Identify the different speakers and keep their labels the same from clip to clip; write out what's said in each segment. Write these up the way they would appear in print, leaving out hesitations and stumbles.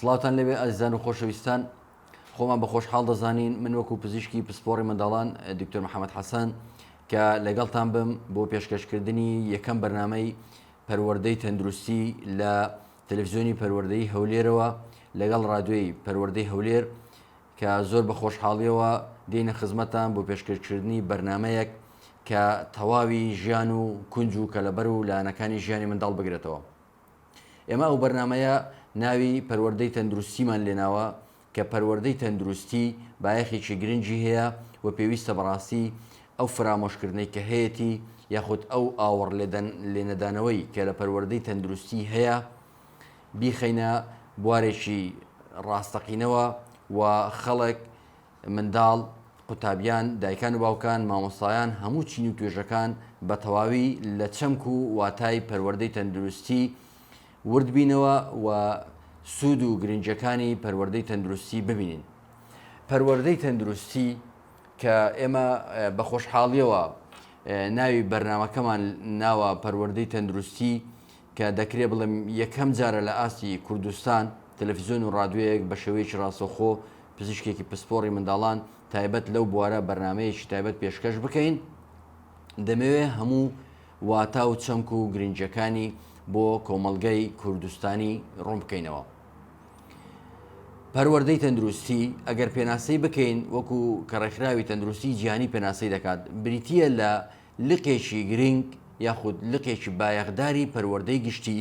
Speaker 1: سڵاوتان لێبێ ئازیزان و خۆشەویستان خۆمان بە خۆشحاڵ دەزانین من وەکو پزیشکی پسپۆڕی منداڵان دکتۆر محەممەد حەسەن کە لەگەڵتان بم بۆ پێشکەشکردنی یەکەم بەرنامەی پەروەردەی تەندروستی لە تەلەفزیۆنی پەروەردەی هەولێرەوە لەگەڵ ڕادیۆی پەروەردەی هەولێر کە زۆر بە خۆشحاڵیەوە دێینە خزمەتان بۆ پێشکەشکردنی بەرنامەیەک کە تەواوی ژیان و کونج و کەلەبەر و لایەنەکانی ژیانی منداڵ بگرێتەوە. ئێمە ئەو بەرنامەیە ناوی پەروەردەی تەندروستیمان لێناوە کە پەروەردەی تەندروستی بایەخێکی گرنگی هەیە و پێویستە بەڕاستی ئەو فرامۆشکردنەی کە هەیەتی یاخود ئەو ئاوڕ لێنەدانەوەی کە لە پەروەردەی تەندروستی هەیە بیخەینە بوارێکی ڕاستەقینەوە و خەڵک، منداڵ، قوتابیان، دایکان و باوکان، مامۆستایان، هەموو چین و توێژەکان بە تەواوی لە چەمک و واتای پەروەردەی تەندروستی ورد بینەوە و سوود و گرنگیەکانی پەروەردەی تەندروستی ببینین. پەروەردەی تەندروستی کە ئێمە بە خۆشحاڵیەوە ناوی بەرنامەکەمان ناوە پەروەردەی تەندروستی کە دەکرێ بڵێم یەکەم جارە لە ئاستی کوردستان تەلەفزیۆن و ڕادیۆیەک بە شێوەیەکی ڕاستەوخۆ پزیشکێکی پسپۆڕی منداڵان تایبەت لەو بوارە بەرنامەیەکی تایبەت پێشکەش بکەین دەمەوێ هەموو واتا و چەمک و گرنگیەکانی بۆ کۆمەڵگەی کوردستانی ڕوون بکەینەوە. پەروەردەی تەندروستی ئەگەر پێناسەی بکەین وەکو کە ڕێکخراوی تەندروستی جیهانی پێناسەی دەکات بریتییە لە لقێکی گرنگ یاخود لقێکی بایەخداری پەروەردەی گشتی،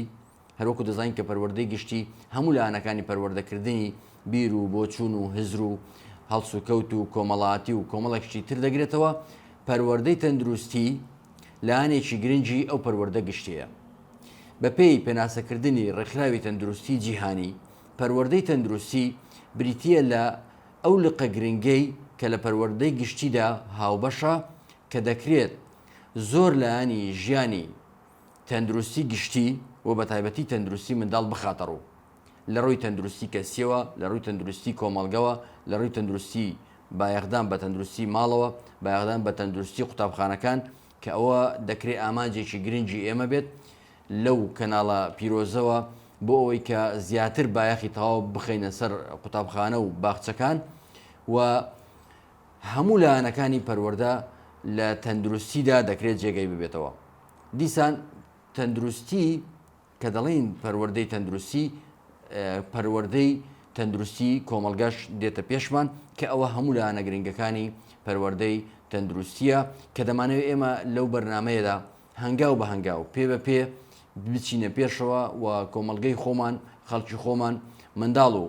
Speaker 1: هەروەکو دەزانین کە پەروەردەی گشتی هەموو لایەنەکانی پەروەردەکردنی بیر و بۆچوون و هزر و هەڵسوکەوت و کۆمەڵاتی و کۆمەڵێک شتی تر دەگرێتەوە، پەروەردەی تەندروستی لایەنێکی گرنگی ئەو پەروەردە گشتیەیە. بەپێی پێناسەکردنی ڕێکخراوی تەندروستی جیهانی، پەروەردەی تەندروستی بریتییە لە ئەو لقە گرنگەی کە لە پەروەردەی گشتیدا هاوبەشە کە دەکرێت زۆر لایەنی ژیانی تەندروستی گشتی و بەتایبەتی تەندروستی منداڵ بخاتە ڕوو لە ڕووی تەندروستی کەسیەوە، لە ڕووی تەندروستی کۆمەڵگەوە، لە ڕووی تەندروستی بایەخدان بە تەندروستی ماڵەوە، بایەخدان بە تەندروستی قوتابخانەکان کە ئەوە دەکرێ ئامانجێکی گرنگی ئێمە بێت لەو کەناڵە پیرۆزەوە بۆ ئەوەی کە زیاتر بایەخی تەواو بخەینە سەر قوتابخانە و باخچەکان و هەموو لایەنەکانی پەروەردە لە تەندروستیدا دەکرێت جێگەی ببێتەوە. دیسان تەندروستی کە دەڵێین پەروەردەی تەندروستی، پەروەردەی تەندروستی کۆمەڵگەش دێتە پێشمان کە ئەوە هەموو لایەنە گرنگەکانی پەروەردەی تەندروستیە کە دەمانەوێت ئێمە لەو بەرنامەیەدا هەنگاو بە هەنگاو پێ بە پێ بچینە پێشەوە و کۆمەڵگەی خۆمان، خەڵکی خۆمان، منداڵ و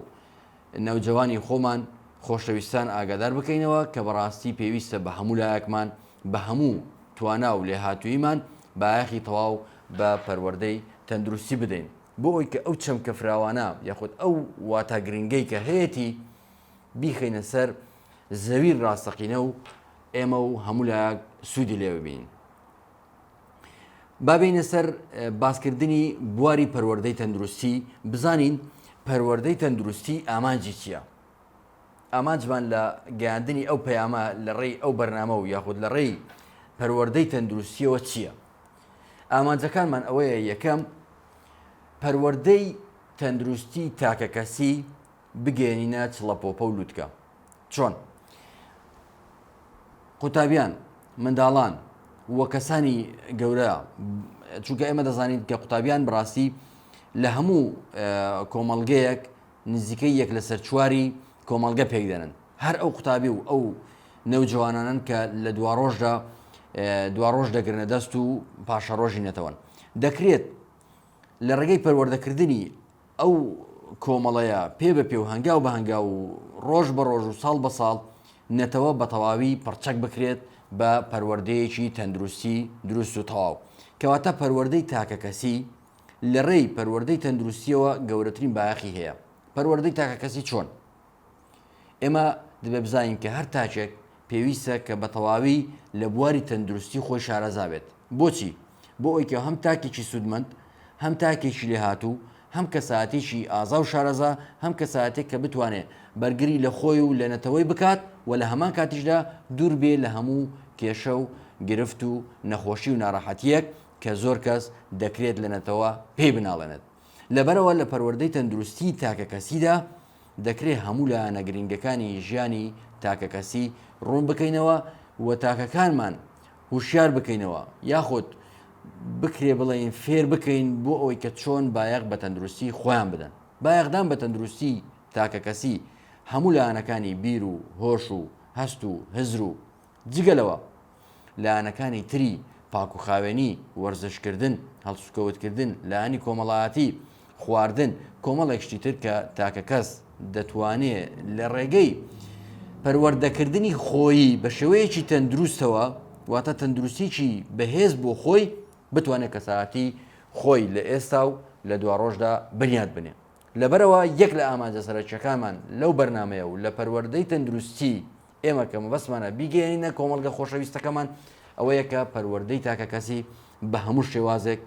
Speaker 1: نەوجەوانی خۆمان، خۆشەویستان ئاگادار بکەینەوە کە بەڕاستی پێویستە بە هەموو لایەکمان، بە هەموو توانا و لێهاتووییمان بایەخی تەواو بە پەروەردەی تەندروستی بدەین بۆ ئەوەی کە ئەو چەمکە فراوانە یاخود ئەو واتا گرنگەی کە هەیەتی بیخەینە سەر زەوی ڕاستەقینە و ئێمە و هەموو لایەک سوودی لێ ببینین. با بێینە سەر باسکردنی بواری پەروەردەی تەندروستی بزانین پەروەردەی تەندروستی ئامانجی چییە؟ ئامانجمان لە گەیاندنی ئەو پەیامە لە ڕێی ئەو بەرنامە و یاخود لە ڕێی پەروەردەی تەندروستیەوە چییە؟ ئامانجەکانمان ئەوەیە یەکەم پەروەردەی تەندروستی تاکەکەسی بگەێنینە چڵەپۆپە و لوتکە چۆن؟ قوتابیان، منداڵان و کەسانی گەورە چونکە ئێمە دەزانین کە قوتابیان بڕاستی لە هەموو کۆمەڵگەیەک نزیکەی یەک لەسەر چواری کۆمەڵگە پێک دێنن هەر ئەو قوتابی و ئەو نەوجوانانن کە لە دواڕۆژدا دواڕۆژ دەگرنە دەست و پاشەڕۆژی نەتەوەن دەکرێت لە ڕێگەی پەروەردەکردنی ئەو کۆمەڵەیە پێ بە پێ و هەنگاو بە هەنگاو و ڕۆژ بە ڕۆژ و ساڵ بە ساڵ نەتەوە بە تەواوی پڕچەک بکرێت بە پەروەردەیەکی تەندروستی دروست و تەواو. کەواتە پەروەردەی تاکەکەسی لە ڕێی پەروەردەی تەندروستییەوە گەورەترین بایەخی هەیە. پەروەردەی تاکەکەسی چۆن؟ ئێمە دەبێ بزانین کە هەر تاکێک پێویستە کە بە تەواوی لە بواری تەندروستی خۆی شارەزا بێت. بۆچی؟ بۆ ئەوەی کە هەم تاکێکی سوودمەند، هەم تاکێکی لێهاتوو، هەم کەسایەتیی ئازا و شارەزا، هەم کەسایەتێک کە بتوانێ بەرگری لە خۆی و لە نەتەوەی بکات و لە هەمان کاتیشدا دوور بێ لە هەموو کێشە و گرفت و نەخۆشی و ناڕەحەتییەک کە زۆر کەس دەکرێت لە نەتەوە پێی بناڵێنێت. لەبەرئەوە لە پەروەردەی تەندروستیی تاکەکەسیدا دەکرێ هەموو لایەنە گرنگەکانی ژیانی تاکەکەسی ڕوون بکەینەوە و تاکەکانمان هوشیار بکەینەوە یاخود بکرێ بڵێین فێر بکەین بۆ ئەوەی کە چۆن بایەخ بە تەندروستی خۆیان بدەن. بایەخدان بە تەندروستی تاکەکەسی هەموو لایەنەکانی بیر و هۆش و هەست و هزر و جگە لەوە لایەنەکانی تری پاکوخاوێنی، وەرزشکردن، هەڵسوکەوتکردن، لایەنی کۆمەڵایەتی، خواردن، کۆمەڵێک شتی تر کە تاکەکەس دەتوانێ لە ڕێگەی پەروەردەکردنی خۆیی بە شێوەیەکی تەندروستەوە، واتە تەندروستیی بەهێز بۆ خۆی، بتوانێ کەسایەتی خۆی لە ئێستا و لە دواڕۆژدا بنیات بنێ. لەبەرئەوە یەک لە ئامانجە سەرەکییەکانمان لەو بەرنامەیە و لە پەروەردەی تەندروستی ئێمە کە مەبەستمانە بیگەیەنینە کۆمەڵگە خۆشەویستەکەمان ئەوەیە کە پەروەردەی تاکەکەسی بە هەموو شێوازێک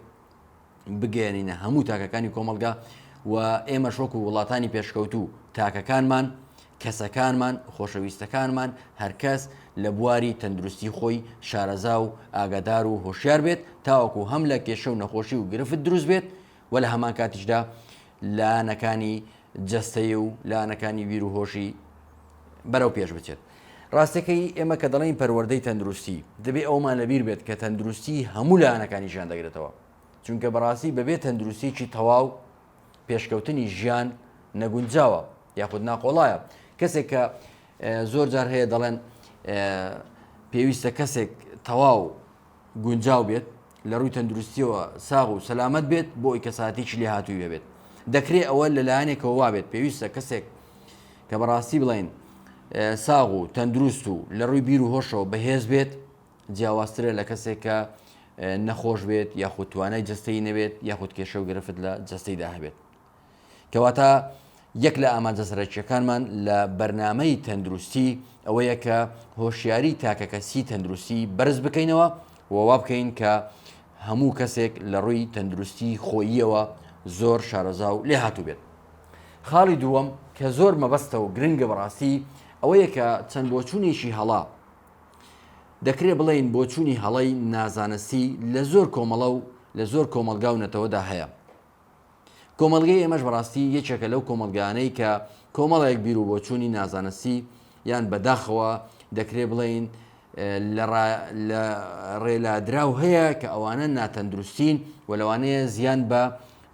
Speaker 1: بگەیەنینە هەموو تاکەکانی کۆمەڵگا و ئێمەش وەکو وڵاتانی پێشکەوتوو تاکەکانمان کەسەکانمان خۆشەویستەکانمان هەرکەس لە بواری تەندروستی خۆی شارەزا و ئاگادار و هۆشیار بێت تاوەکو هەم لە کێشە و نەخۆشی و گرفت دروست بێت و لە هەمان کاتیشدا لایەنەکانی جەستەی و لایەنەکانی بیر و هۆشی بەرەو پێش بچێت. ڕاستەکەی ئێمە کە دەڵێین پەروەردەی تەندروستی دەبێ ئەومان لەبیر بێت کە تەندروستی هەموو لایەنەکانی ژیان دەگرێتەوە چونکە بەڕاستی بەبێ تەندروستیکی تەواو پێشکەوتنی ژیان نەگونجاوە یاخود ناقۆڵایە کەسێک کە زۆر جار هەیە دەڵێن پێویستە کەسێک تەواو گونجاو بێت، لە ڕووی تەندروستییەوە ساغ و سەلامەت بێت بۆ ئەوی کەساتێکی لێهاتووی هەبێت. دەکرێ ئەوە لە لایەنێکەوە وابێت، پێویستە کەسێک کە بەڕاستی بڵێین ساغ و تەندروست و لە ڕووی بیر و هۆشەوە بەهێز بێت، جیاوازترە لە کەسێک کە نەخۆش بێت یاخود توانای جەستەیی نەبێت یاخود کێشە و گرفت لە جەستەیدا هەبێت. کەواتە یەک لە ئامانجە سەرەکییەکانمان لە بەرنامەی تەندروستی ئەوەیە کە هۆشیاری تاکەکەسی تەندروستی بەرز بکەینەوە و وا بکەین کە هەموو کەسێک لە ڕووی تەندروستی خۆییەوە زۆر شارەزا و لێهاتوو بێت. خاڵی دووەم کە زۆر مەبەستە و گرنگە بەڕاستی ئەوەیە کە چەند بۆچوونێکی هەڵە دەکرێ بڵێین بۆچوونی هەڵەی نازانستی لە زۆر کۆمەڵە و لە زۆر کۆمەڵگا و نەتەوەدا هەیە. کۆمەڵگەی ئێمەش بەڕاستی یەکێکە لەو کۆمەڵگانەی کە کۆمەڵێک بیر و بۆچوونی نازانستی یان بەداخەوە دەکرێ بڵێین لە ڕێلادراو هەیە کە ئەوانە ناتەندروستین و لەوانەیە زیان بە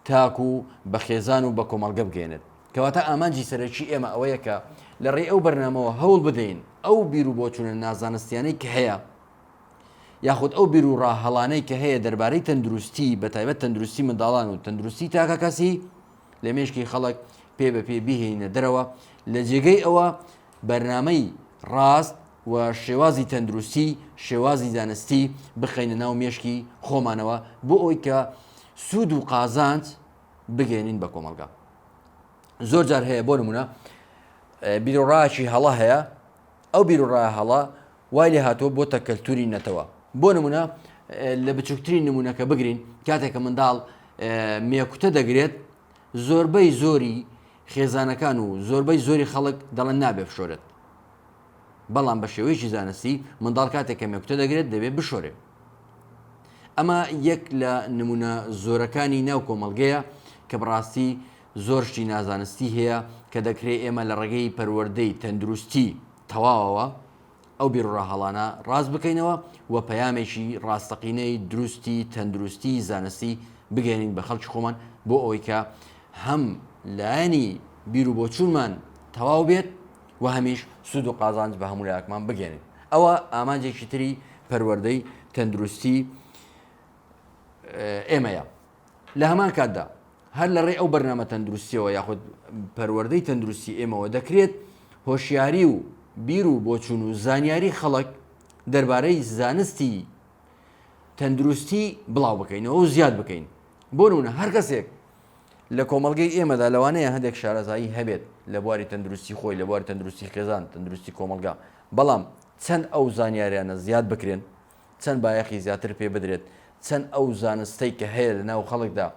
Speaker 1: تاک و بە خێزان و بە کۆمەڵگە بگەێنێت کەواتە ئامانجی سەرەکی ئێمە ئەوەیە کە لە ڕێی ئەو بەرنامەوە هەوڵ بدەین ئەو بیر و بۆچوونە نازانستیانەی کە هەیە یاخود ئەو بیروڕا هەڵانەی کە هەیە دەربارەی تەندروستی بەتایبەت تەندروستی منداڵان و تەندروستی تاکەکەسی لە مێشکی خەڵک پێ بە پێ بیهێنینە دەرەوە لە جێگەی ئەوە بەرنامەی ڕاست و شێوازی تەندروستی شێوازی زانستی بخەینە ناو مێشکی خۆمانەوە بۆ ئەوی کە سوود و قازانج بگەێنین بە کۆمەڵگا زۆر جار هەیە بۆ نمونە بیرۆڕاکی هەڵە هەیە ئەو بیروڕایە هەڵە وای لێ هاتووە بۆتە کەلتوری نەتەوە. بۆ نمونە لە بچوکترین نمونەکە بگرین کاتێک کە منداڵ مێکوتە دەگرێت زۆربەی زۆری خێزانەکان و زۆربەی زۆری خەڵک دەڵێن نابێ بشۆرێت بەڵام بە شێوەیەکی زانستی منداڵ کاتێک کە مێکوتە دەگرێت دەبێت بشۆرێت ئەمە یەک لە نمونە زۆرەکانی ناو کۆمەڵگەیە کە بەڕاستی زۆر شتی نازانستی هەیە کە دەکرێ ئێمە لە ڕێگەی پەروەردەی تەندروستی تەواوەوە ئەو بیروڕا هەڵانە ڕاست بکەینەوە و پەیامێکی ڕاستەقینەی دروستی تەندروستی زانستی بگەێنین بە خەڵکی خۆمان بۆ ئەوەی کە هەم لایەنی بیر و بۆچوونمان تەواو بێت و هەمیش سوود و قازانج بە هەموو لایەکمان بگەێنین ئەوە ئامانجێکی تری پەروەردەی تەندروستی ئێمەیە. لە هەمان کاتدا هەر لە ڕێی ئەو بەرنامە تەندروستیەوە یاخود پەروەردەی تەندروستی ئێمەوە دەکرێت هۆشیاری و بیر و بۆچوون و زانیاری خەڵک دەربارەی زانستی تەندروستی بڵاو بکەینەوە و زیاد بکەین بۆ نمونە هەر کەسێک لە کۆمەڵگەی ئێمەدا لەوانەیە هەندێک شارەزایی هەبێت لە بواری تەندروستی خۆی لە بواری تەندروستی خێزان تەندروستی کۆمەڵگا بەڵام چەند ئەو زانیاریانە زیاد بکرێن چەند بایەخی زیاتر پێ بدرێت، چەند ئەو زانستەی کە هەیە لە ناو خەڵکدا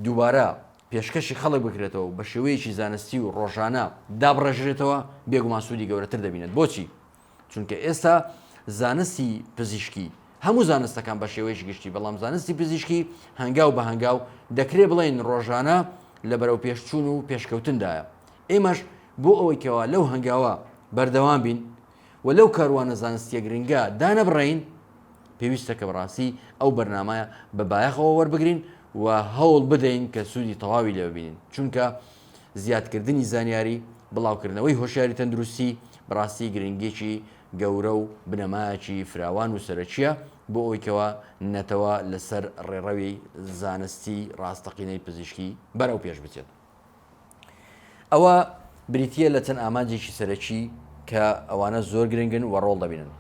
Speaker 1: دووبارە پێشکەشی خەڵک بکرێتەوە و بە شێوەیەکی زانستی و ڕۆژانە دابڕێژرێتەوە، بێگومان سوودی گەورەتر دەبینێت. بۆچی؟ چونکە ئێستا زانستی پزیشکی. هەموو زانستەکان بە شێوەیەکی گشتی، بەڵام زانستی پزیشکی هەنگاو بە هەنگاو دەکرێ بڵێین ڕۆژانە لە بەرەوپێشچوون و پێشکەوتندایە. ئێمەش بۆ ئەوەی کەوا لەو هەنگاوە بەردەوام بین و لەو کاروانە زانستییە گرنگە دانەبڕێین، پێویستە کە بەڕاستی ئەو بەرنامە بە بایەخەوە وەربگرین و هەوڵ بدەین کە سوودی تەواوی لێ ببینین، چونکە زیادکردنی زانیاری، بڵاوکردنەوەی هۆشیاری تەندروستی بەڕاستی گرنگیەکی گەورە و بنەمایەکی فراوان و سەرەکییە بۆ ئەوەی کەوا نەتەوە لەسەر ڕێڕەوی زانستی ڕاستەقینەی پزیشکی بەرەو پێش بچێت. ئەوە بریتییە لە چەند ئامانجێکی سەرەکی کە ئەوانە زۆر گرنگن و ڕۆڵ دەبینن.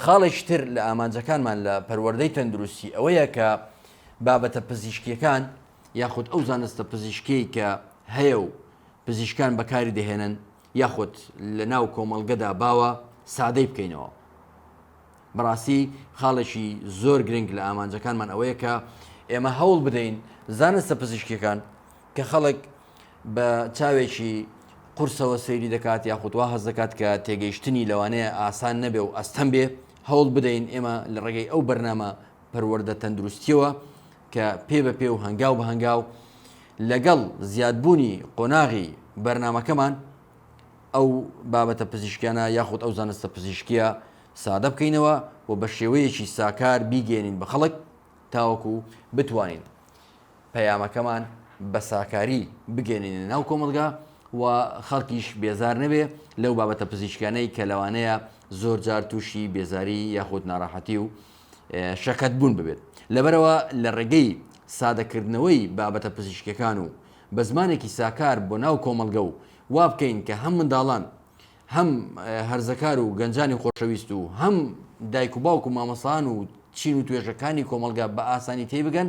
Speaker 1: خاڵێکی تر لە ئامانجەکانمان لە پەروەردەی تەندروستی ئەوەیە کە بابەتە پزیشکیەکان یاخود ئەو زانستە پزیشکیەی کە هەیە و پزیشکان بەکاری دەهێنن یاخود لە ناو کۆمەڵگەدا باوە سادەی بکەینەوە. بەڕاستی خاڵێکی زۆر گرنگ لە ئامانجەکانمان ئەوەیە کە ئێمە هەوڵ بدەین زانستە پزیشکیەکان کە خەڵک بە چاوێکی قورسەوە سەیری دەکات یاخود وا هەست دەکات کە تێگەیشتنی لەوانەیە ئاسان نەبێ و ئەستەم بێ، هەوڵ بدەین ئێمە لە ڕێگەی ئەو بەرنامە پەروەردە تەندروستییەوە کە پێ بە پێ و هەنگاو بە هەنگاو لەگەڵ زیادبوونی قۆناغی بەرنامەکەمان ئەو بابەتە پزیشکیانە یاخود ئەو زانستە پزیشکیە سادە بکەینەوە و بە شێوەیەکی ساکار بیگەێنین بە خەڵک تاوەکو بتوانین پەیامەکەمان بە ساکاری بگەێنینە ناو کۆمەڵگا و خەڵکیش بێزار نەبێ لەو بابەتە پزیشکیانەی کە لەوانەیە زۆر جار تووشی بێزاری یاخود ناڕەحەتی و شەکەت بوون ببێت. لەبەرئەوە لە ڕێگەی سادەکردنەوەی بابەتە پزیشکیەکان و بە زمانێکی ساکار بۆ ناو کۆمەڵگە و وا بکەین کە هەم منداڵان هەم هەرزەکار و گەنجانی خۆشەویست و هەم دایک و باوک و مامۆستایان و چین و توێژەکانی کۆمەڵگە بە ئاسانی تێیبگەن،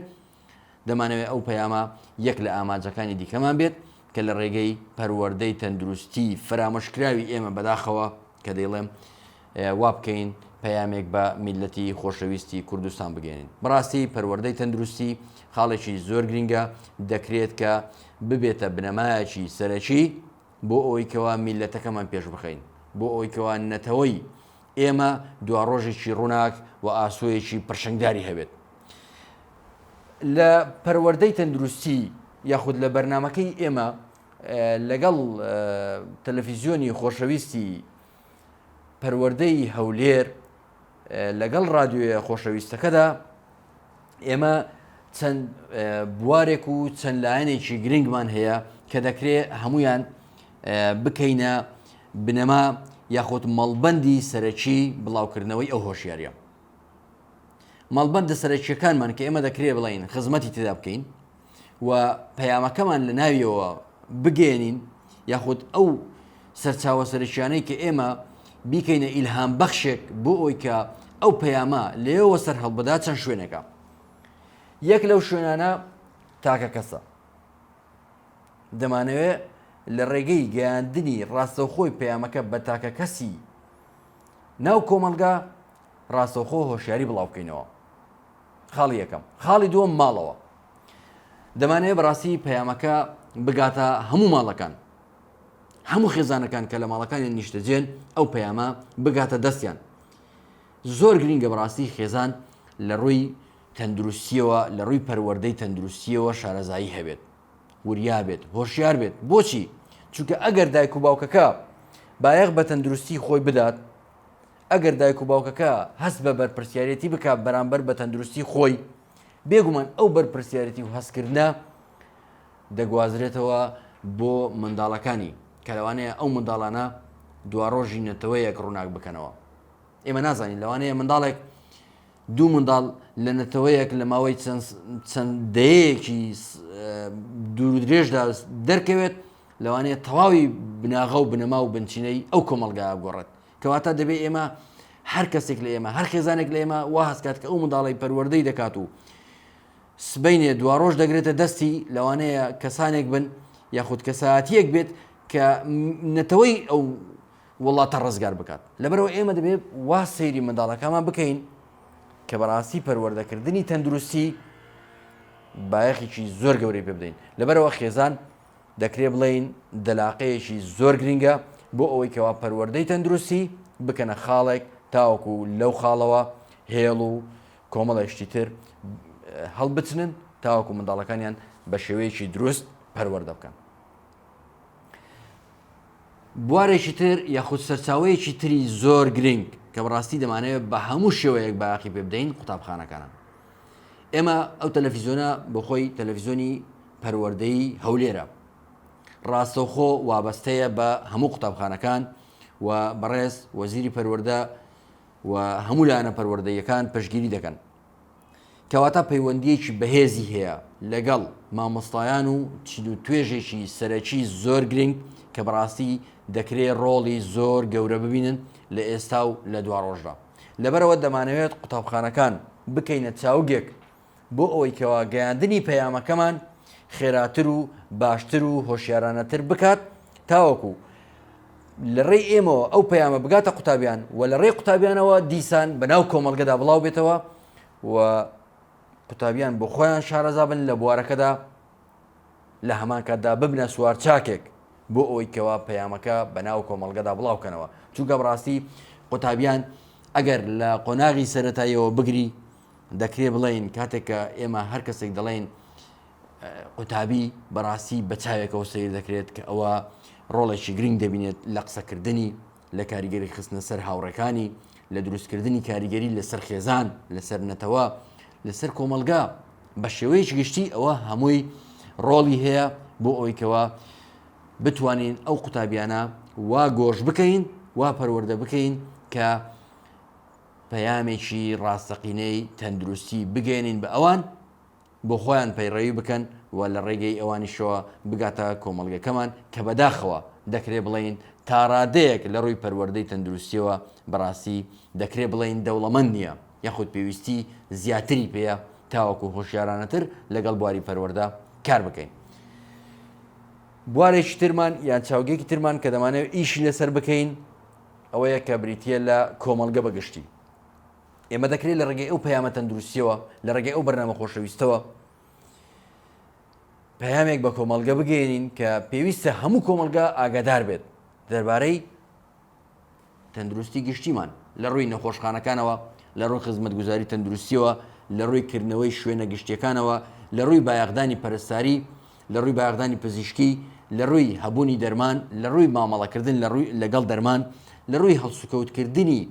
Speaker 1: دەمانەوێت ئەو پەیامە یەک لە ئامانجەکانی دیکەمان بێت کە لە ڕێگەی پەروەردەی تەندروستی فەرامۆشکراوی ئێمە بەداخەوە کە دەیڵێم وا بکەین پەیامێک بە میللەتی خۆشەویستی کوردستان بگەێنین. بەڕاستی پەروەردەی تەندروستی خاڵێکی زۆر گرینگە دەکرێت کە ببێتە بنەمایەکی سەرەکی بۆ ئەوەی کەوا میللەتەکەمان پێش بخەین، بۆ ئەوەی کەوا نەتەوەی ئێمە دواڕۆژێکی ڕووناک و ئاسۆیەکی پرشنگداری هەبێت. لە پەروەردەی تەندروستی یاخود لە بەرنامەکەی ئێمە لەگەڵ تەلەفیزیۆنی خۆشەویستی پەروەردەی هەولێر لەگەڵ رادیۆیە خۆشەویستەکەدا ئێمە چەند بوارێک و چەند لایەنێکی گرنگمان هەیە کە دەکرێت هەمویان بکەینە بنەما یاخود مەڵبەندی سەرەکی بڵاوکردنەوەی ئەو هۆشیاریە. مەڵبەندە سەرەکیەکانمان کە ئێمە دەکرێت بڵین خزمەتی تێدا بکەین و پەیامەکەمان لە ناویەوە بگەێنین یاخود ئەو سەرچاوە سەرەکیانەی کە ئێمە بیکەینە ئیلهام بەخشێک بۆ ئەوی کە ئەو پەیامە لێەوە سەر هەڵبدا چەند شوێنێکە یەک لەو شوێنانە تاکە کەسە دەمانەوێت لە ڕێگەی گەیاندنی ڕاستەوخۆی پەیامەکە بە تاکە کەسی ناو کۆمەڵگا ڕاستەوخۆ هۆشیاری بڵاو بکەینەوە خاڵی یەکەم خاڵی دووەم ماڵەوە دەمانەوێت بەڕاستی پەیامەکە بگاتە هەموو ماڵەکان هەموو خێزانەکان کە لە ماڵەکانیان نیشتەجێن ئەو پەیامە بگاتە دەستیان زۆر گرنگە بەڕاستی خێزان لە ڕووی تەندروستیەوە لە ڕووی پەروەردەی تەندروستیەوە شارەزایی هەبێت وریا بێت هۆشیار بێت بۆچی چونکە ئەگەر دایک و باوکەکە بایەخ بە تەندروستی خۆی بدات ئەگەر دایک و باوکەکە هەست بە بەرپرسیارێتی بکات بەرامبەر بە تەندروستی خۆی بێگومان ئەو بەرپرسیارێتی و هەستکردنە دەگوازرێتەوە بۆ منداڵەکانی کە لەوانەیە ئەو منداڵانە دواڕۆژی نەتەوەیەک ڕووناک بکەنەوە ئێمە نازانین لەوانەیە منداڵێک دوو منداڵ لە نەتەوەیەک لە ماوەی چەند دەیەکی دوور درێژدا دەرکەوێت لەوانەیە تەواوی بناغە و بنەما و بنچینەی ئەو کۆمەڵگا بگۆڕێت کەواتە دەبێ ئێمە هەر کەسێک لە ئێمە هەر خێزانێک لە ئێمە وا هەستکات کە ئەو منداڵی پەروەردەی دەکات و سبینێ دواڕۆژ دەگرێتە دەستی لەوانەیە کەسانێک بن یاخود کەساتیەک بێت کە نەتەوەی ئەو وڵاتە ڕزگار بکات لەبەرەوە ئێمە دەبێت وا سەیری منداڵەکەمان بکەین کە بەڕاستی پەروەردەکردنی تەندروستی بایەخێکی زۆر گەورەی پێ بدەین لەبەرەوە خێزان دەکرێ بڵێین دەلاقەیەکی زۆر گرینگە بۆ ئەوەی کەوا پەروەردەی تەندروستی بکەنە خاڵێک تاوەکو لەو خاڵەوە هێڵ و کۆمەڵێک شتی تر هەڵبچنن تاوەکو منداڵەکانیان بە شێوەیەکی دروست پەروەردە بکەن. بوارێکی تر یاخود سەرچاوەیەکی تری زۆر گرنگ کە بەڕاستی دەمانەوێت بە هەموو شێوەیەک بایەخی پێ بدەین قوتابخانەکانە. ئێمە ئەو تەلەفیزیۆنە بۆ خۆی تەلەفیزیۆنی پەروەردەی هەولێرە ڕاستەوخۆ وابەستەیە بە هەموو قوتابخانەکان و بەڕێز وەزیری پەروەردە و هەموو لایەنە پەروەردەیەکان پشتگیری دەکەن. کەواتە پەیوەندییەکی بەهێزی هەیە لەگەڵ مامۆستایان و چین و توێژێکی سەرەکی زۆر گرنگ کە بەڕاستی دەکرێ ڕۆڵی زۆر گەورە ببینن لە ئێستا و لە دواڕۆژدا. لەبەرئەوە دەمانەوێت قوتابخانەکان بکەینە چاوگێک بۆ ئەوەی کەوا گەیاندنی پەیامەکەمان خێراتر و باشتر و هۆشیارانەتر بکات تاوەکو لە ڕێی ئێمەوە ئەو پەیامە بگاتە قوتابیان و لە ڕێی قوتابیانەوە دیسان بە ناو کۆمەڵگەدا بڵاو بێتەوە و قوتابیان بۆ خۆیان شارەزا بن لە بوارەکەدا لە هەمان کاتدا ببنە سوارچاکێک بۆ ئەوەی کەوا پەیامەکە بە ناو کۆمەڵگەدا بڵاو کەنەوە چونکە بەڕاستی قوتابیان ئەگەر لە قۆناغی سەتاییەوە بگری دەکرێ بڵێین کاتێک کە ئێمە هەر کەسێک دەڵێین قوتابی بەڕاستی بە چاوێکەوە سیر دەکرێت کە ئەوە ڕۆڵێکی گرنگ دەبینێت لە قسەکردنی لە کاریگەری خستنە سەر هاوڕێکانی لە دروستکردنی کاریگەری لەسەر خێزان لەسەر نەتەوە لەسەر کۆمەلگا بە شێوەیەکی گشتی ئەوە هەمووی ڕۆڵی هەیە بۆ ئەوەی کەوا بتوانین ئەو قوتابیانە وا گۆش بکەین وا پەروەردە بکەین کە پەیامێکی ڕاستەقینەی تەندروستی بگەێنین بە ئەوان بۆ خۆیان پەیڕەوی بکەن و لە ڕێگەی ئەوانیشەوە بگاتە کۆمەڵگەکەمان کە بەداخەوە دەکرێ بڵێین تاڕادەیەک لە ڕووی پەروەردەی تەندروستیەوە بەڕاستی دەکرێ بڵێین دەوڵەمەند نییە یاخود پێویستی زیاتری پێیە تاوەکو هۆشیارانەتر لەگەڵ بواری پەروەردە کار بکەین. بوارێکی ترمان یان چاوگێکی ترمان کە دەمانەوێت ئیشی لەسەر بکەین ئەوەیە کە بریتە لە کۆمەڵگە بەگشتی. ئێمە دەکرێت لە ڕێگەی ئەو پەیامە تەندروستیەوە لە ڕێگەی ئەو بەرنامە خۆشەویستەوە پەیامێک بە کۆمەڵگە بگەێنین کە پێویستە هەموو کۆمەڵگە ئاگادار بێت دەربارەی تەندروستی گشتیمان لە ڕووی نەخۆشخانەکانەوە لە ڕووی خزمەتگوزاری تەندروستیەوە لە ڕووی کردنەوەی شوێنە گشتیەکانەوە لە ڕووی بایەخدانی پەرستاری لە ڕووی بایەخدانی پزیشکی لە ڕووی هەبوونی دەرمان لە ڕووی مامەڵەکردن لە ڕووی لەگەڵ دەرمان لە ڕووی هەڵسوکەوتکردنی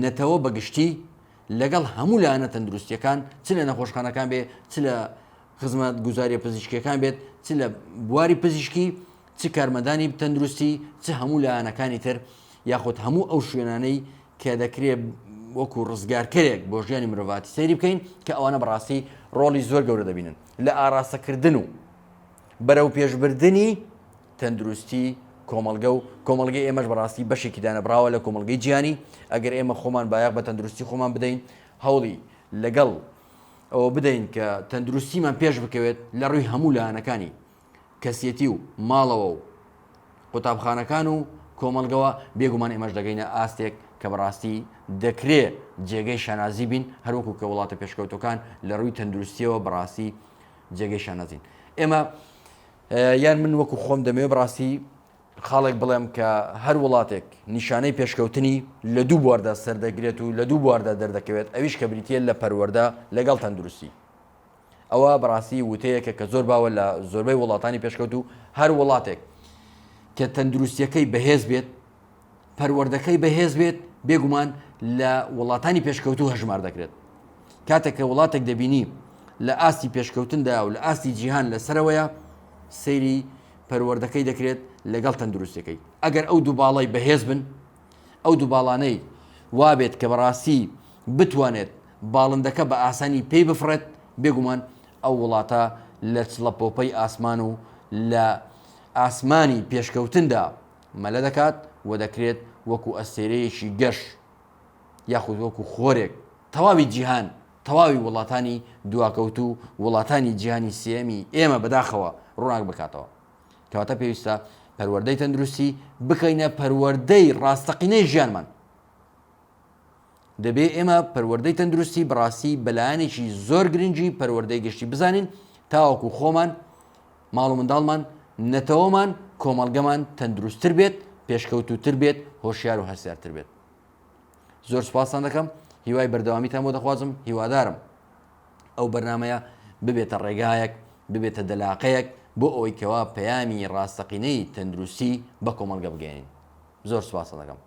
Speaker 1: نەتەوە بە گشتی لەگەڵ هەموو لایەنە تەندروستیەکان چ لە نەخۆشخانەکان بێ چ لە خزمەت گوزاریە پزیشکیەکان بێت چ لە بواری پزیشکی چ کارمەندانی تەندروستی چ هەموو لایەنەکانی تر یاخود هەموو ئەو شوێنانەی کە دەکرێت وەکو ڕزگارکەرێک بۆ ژیانی مرۆڤاتی سەیری بکەین کە ئەوانە بەڕاستی ڕۆڵی زۆر گەورە دەبینن لە ئاراستەکردن و بەرەو پێشبردننی تەندروستی کۆمەڵگە و کۆمەڵگەی ئێمەش بەڕاستی بەشێکی دانەبڕاوە لە کۆمەڵگەی جیهانی، ئەگەر ئێمە خۆمان بایەخ بە تەندروستی خۆمان بدەین، هەوڵی لەگەڵ ئەوە بدەین کە تەندروستیمان پێش بکەوێت لە ڕووی هەموو لایەنەکانی کەسێتی و ماڵەوە و قوتابخانەکان و کۆمەڵگەوە، بێگومان ئێمەش دەگەینە ئاستێک کە بەڕاستی دەکرێ جێگەی شانازی بین، هەروەکو کە وڵاتە پێشکەوتووەکان لە ڕووی تەندروستیەوە بەڕاستی جێگەی شانازین. ئێمە یان من وەکو خۆم دەمەوێت بەڕاستی خاڵێک بڵێم کە هەر وڵاتێک نیشانەی پێشکەوتنی لە دوو بواردا سەردەگرێت و لە دوو بواردا دەردەکەوێت ئەویش کە بریتە لە پەروەردە لەگەڵ تەندروستی ئەوە بەڕاستی وتەیەکە کە زۆر باوە لە زۆربەی وڵاتانی پێشکەوت و هەر وڵاتێک کە تەندروستیەکەی بەهێز بێت پەروەردەکەی بەهێز بێت بێگومان لە وڵاتانی پێشکەوتوو هەژمار دەکرێت. کاتێک کە وڵاتێک دەبینی لە ئاستی پێشکەوتندا و لە ئاستی جیهان لە سەرەوەیە سەیری پەروەردەکەی دەکرێت لەگەڵ تەندروستەکەی ئەگەر ئەو دوو باڵای بەهێز بن ئەو دوو باڵانەی وابێت کە بەڕاستی بتوانێت باڵندەکە بە ئاسانی پێی بفڕێت بێگومان ئەو وڵاتە لە چڵەپۆپەی ئاسمان و لە ئاسمانی پێشکەوتندا مەلە دەکات و دەکرێت وەکو ئەستێرەیەکی گەش یاخود وەکو خۆرێک تەواوی جیهان تەواوی وڵاتانی دواکەوتوو وڵاتانی جیهانی سێیەمی ئێمە بەداخەوە ڕووناک بکاتەوە. کەواتە پێویستە پەروەردەی تەندروستی بکەینە پەروەردەی ڕاستەقینەی ژیانمان. دەبێ ئێمە پەروەردەی تەندروستی بەڕاستی بەلایەنێکی زۆر گرنگی پەروەردەی گشتی بزانین تاوەکو خۆمان ماڵ و منداڵمان نەتەوەمان کۆمەڵگەمان تەندروستتر بێت پێشکەوتوتر بێت هۆشیار و هەستیارتر بێت زۆر سوپاستان دەکەم. هیوای بەردەوامیتان بۆ دەخوازم، هیوادارم ئەو بەرنامەیە ببێتە ڕێگایەک، ببێتە دەلاقەیەک بۆ ئەوەی کەوا پەیامی ڕاستەقینەی تەندروستی بە کۆمەڵگە بگەیەنین. زۆر سوپاستان دەکەم.